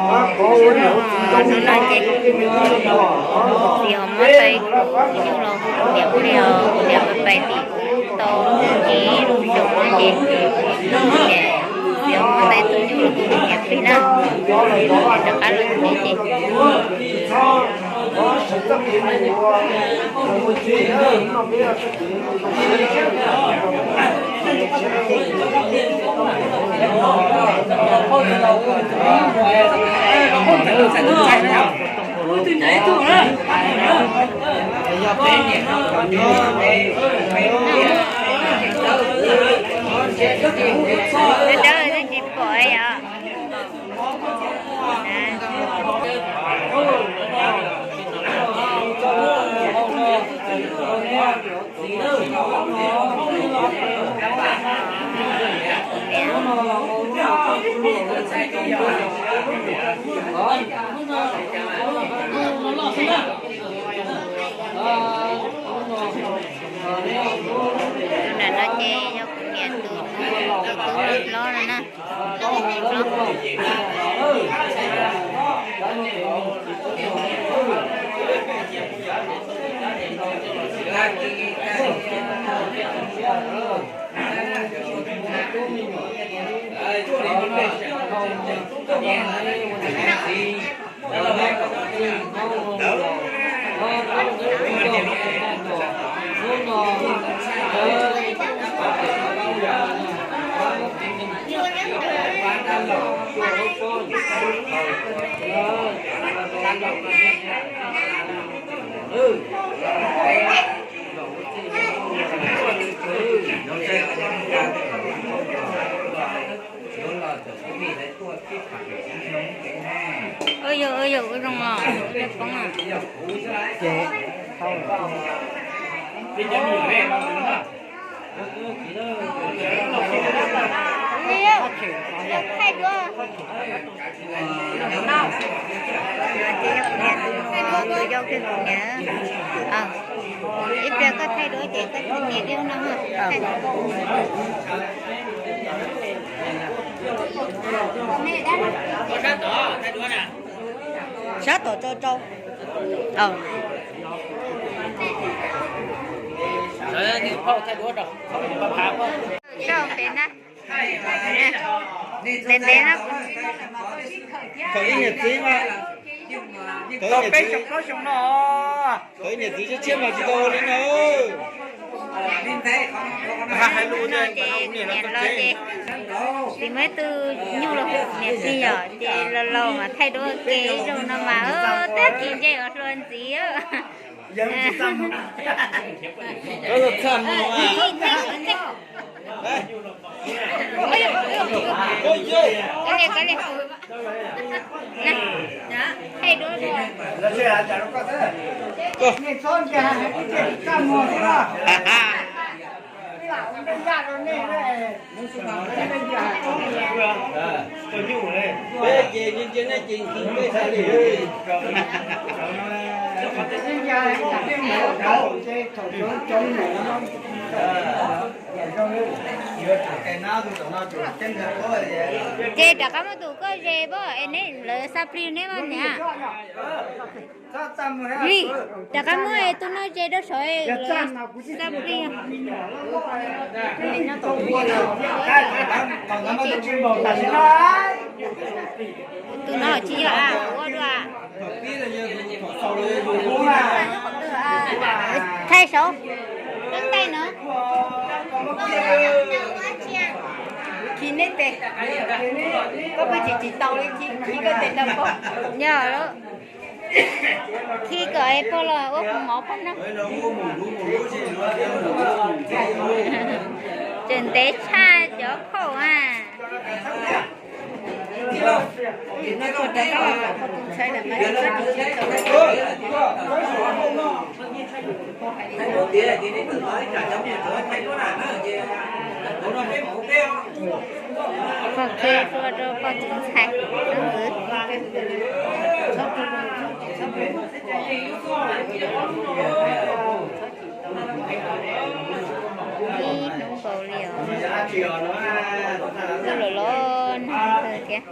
Hnub no ces txiv ho muab tau ib tug nyuj los niam pliag, niam pais pais tim tau ib lub xyoo no ces txiv ho muab tau ib tug nyuj los niam plig na, rov qab los tsev ces. Dawb dawb tsis pom yom. Tus nram no ces yog kuv niam tus, tus tub hlob no na. Ua yog, ua yog, ua zoo los poob. Ces yog kuv niam tus no, tus yau kiag kuv niam. Ib pliag koj thaij duab ces koj niam li no. Sab tom rau rau. Rau pem na. Ntev ntev no. Tau peb xyoo plaub xyoo no. Tau niam txiv tshiab tshiab mas tsis tau li no. Hnub no ces niam los ces txiv muab ib tug nyuj los hu niam plig yom, ces los laus mas thaij duab ua ke zoo no mas, tab sis ntse ua hluas ntxiv. Thaij duab. Peb ces ntshe nej ces nqhis peb xav li. Ces rov qab muab tus koj ze pab es neb lawv xa plig neb mas niam. Li, rov qab muab tus no ze rau saum lawv xa plig. Tus no tsis yog a, kuv ua dua. Thaij saum, thaij no. Khi neb tes, koj pheej tsis tsis tau li, khi koj tes tau pog. Yog lawm. Khi kom es pog los ua kuv mov pog noj. Tseem ntev tshaj cov khaum a. Pog khi hlua rau pog tus ntxhais xeeb ntxwv. Ib hnub nkaus li os. Kuj los los nag kawg thiab.